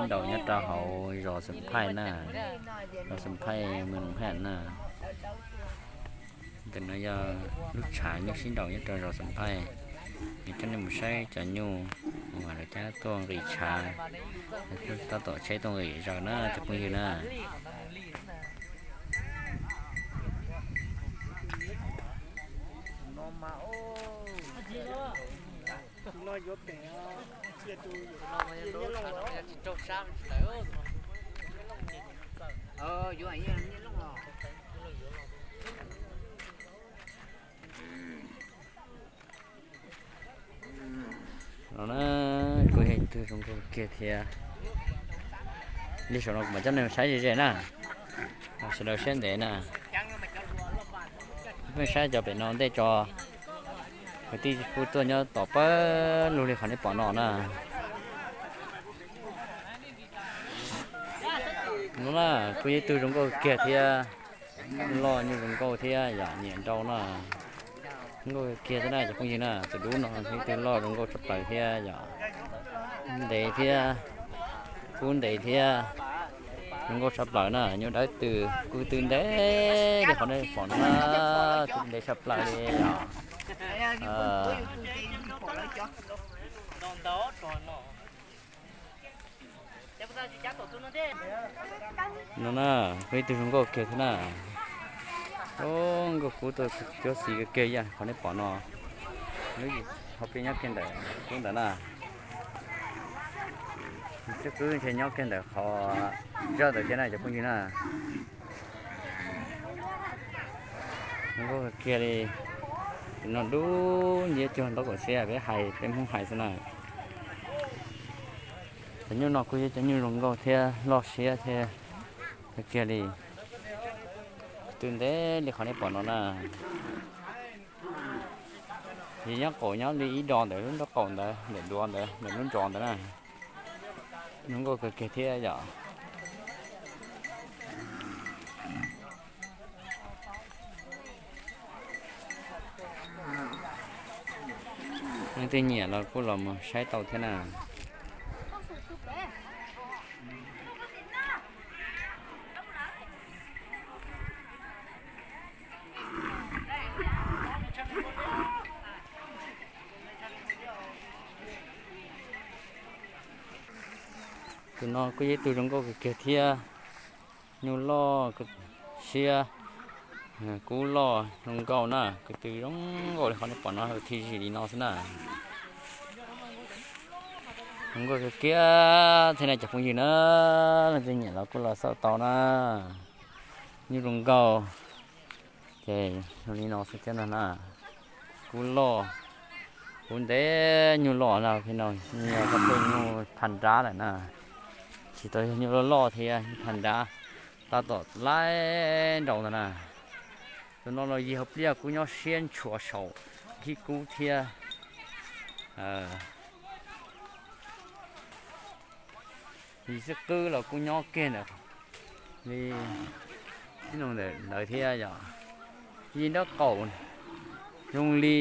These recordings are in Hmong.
Ntaus nyob rau hauv zos Xeem Phaij na, zos Xeem Phaij, moos Noom Haj na. Ntawm no yog lub tshav nyuj sib nraus nyob rau zos Xeem Phaij. Nws coj nej mus saib cov nyuj uas lawv cab tuaj nqis tshav, tab tom tsheb tuaj nqis zaws na cov phooj ywg na. No na, kuj yog ib tug zoo nkauj kiag thiab. Li saum no kuv mam coj nej saib ze ze na, sawv daws siab ntev na. Pheej saib cov pem no ntej tso, kwv tij kuj tuaj nyob tom pawg lug li qhov nej pom no na. No na, kuj yog ib tug zoo nkauj kiag thiab, loj nyuj zoo nkauj thiab yom, nyiam nrau na. Zoo nkauj kiag thiab na cov phooj ywg na, tus dub no yog ib tug loj zoo nkauj tshaj plaws thiab yom, ntev thiab, kub ntev thiab, zoo nkauj tshaj plaws na, nyuj dawb tw, kub tw ntev li qhov nej pom no, kub ntev tshaj plaws li yom. No na, kuj ib tug zoo nkauj kiag thiab na. Nkauj kub tuaj cuab xis kiag kiag yam qhov nej pom no. Lub hauv pliaj nyob kiag ntawm kub ntawd na. Xib kwb ntshe nyob kiag ntawm qhov zaj ntawd thiab na cov phooj ywg na. Zoo nkauj kiag li. Tus no dub nciab cuag ntaub kaum siab, peb hais peb Hmoob hais xwb na. Cov nyuj no kuj yog cov nyuj zoo nkauj thiab loj siab thiab kiag li. Tw ntev li qhov nej pom no na. Ces nyob qaum nyob li ib do ntawm lub nrob qaum ntawd, ntawm duav ntawd, ntawm lub nrov ntawd na. Zoo nkauj kawg kiag thiab yom. Leej twg nyiam los kuj los mus saib tau thiab na. Tus no kuj yog ib tug zoo nkauj kawg kiag thiab. Nyuj loj siab, kub loj zoo nkauj na, ko tw zoo nkauj li qhov nej pom no, thij zis li no xwb na. Zoo nkauj kawg kiag thiab na cov phooj ywg na, leej twg nyiam los kuj los xauj tau na. Nyuj zoo nkauj, ces zoo li no xwb thiab na. Kub loj, kub ntev, nyuj loj na, pheej no yog nyuj pha nrab lawm na. Tsis tau yog nyuj loj loj thiab, nyuj pha nrab, tab tom laib nraus ntag na. Tus no los yim hauv pliaj kub nyob siab ntshua saum khib kub thiab. Yim xib qwb los kuj nyob kiag ntawm li ntawd thiab yom. Yim nraub qaum zoo li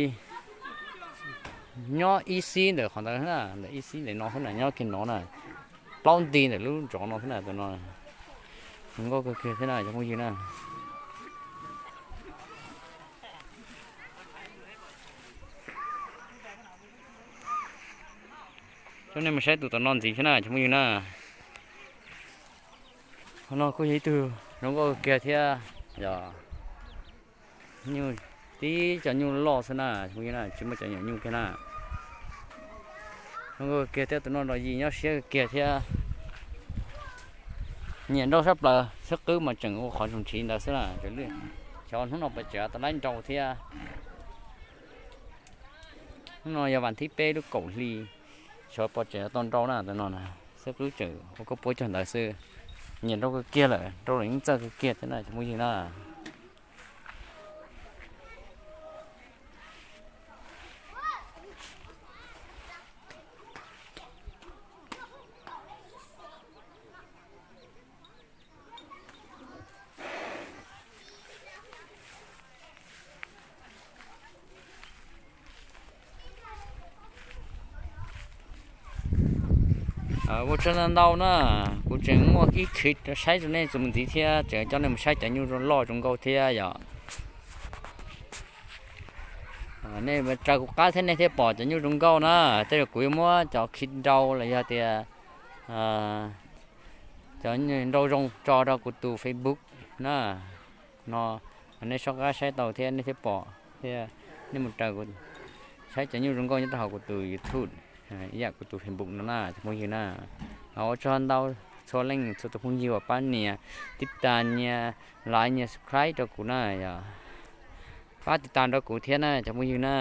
nyob ib xib ntawm qhov ntawd na, ntawm ib xib ntawm no xwb na, nyob kiag no na, plaub nti ntawm lub nrov no xwb na, tus no zoo nkauj kawg kiag thiab na cov phooj ywg na. Coj nej mus saib tus tom no ntxiv thiab na cov phooj ywg na. Qhov no kuj yog ib tug zoo nkauj kiag thiab yom. Nyuj, tib cov nyuj loj xwb na, tsis muaj cov nyuam nyuj kiag na. Zoo nkauj kiag thiab, tus no los yim nyob siab kiag thiab. Nyiam nrau sab plaws, xib qwb mas tseem ua qhov ntsoog ntshiv ntawd xwb na. Xyov hnub no puas tseem tau laib nrau thiab. Hnub no yog vas thib peb lub kaum hli, xyov puas tseem tau nrau na, tus no na. Xib qwb tseem ua koj puab cog ntawd xwb. Nyiam nrau kawg kiag lawm, nrau lawm yeej txawj kawg kiag thiab na cov phooj ywg na. Ua tsaug ntau ntau na, kuv tseem muaj ib clip saib rau nej txuas mus ntxiv thiab tseem coj nej mus saib cov nyuj zoo loj zoo nkauj thiab yom. Nej raws kuv qab thiab nej thiaj pom cov nyuj zoo nkauj na. Tej zaum kuv yuav muab cov clip nrau los yog tias cov nrau zoo tso rau kuv tus Facebook na. No nej soj qab saib tau thiab nej thiaj pom thiab. Nej mus raws saib cov nyuj zoo nkauj nyob rau hauv kuv tus YouTube ib yam kuv tus Facebook no na cov phooj ywg na. Ua tsaug ntau txhua leej txhua tus phooj ywg uas pab nias tib tas nias like nias subscribe rau kuv na yom. Pab tib tas rau kuv thiab na cov phooj ywg na.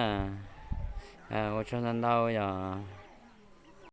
Ua tsaug ntau ntau yom.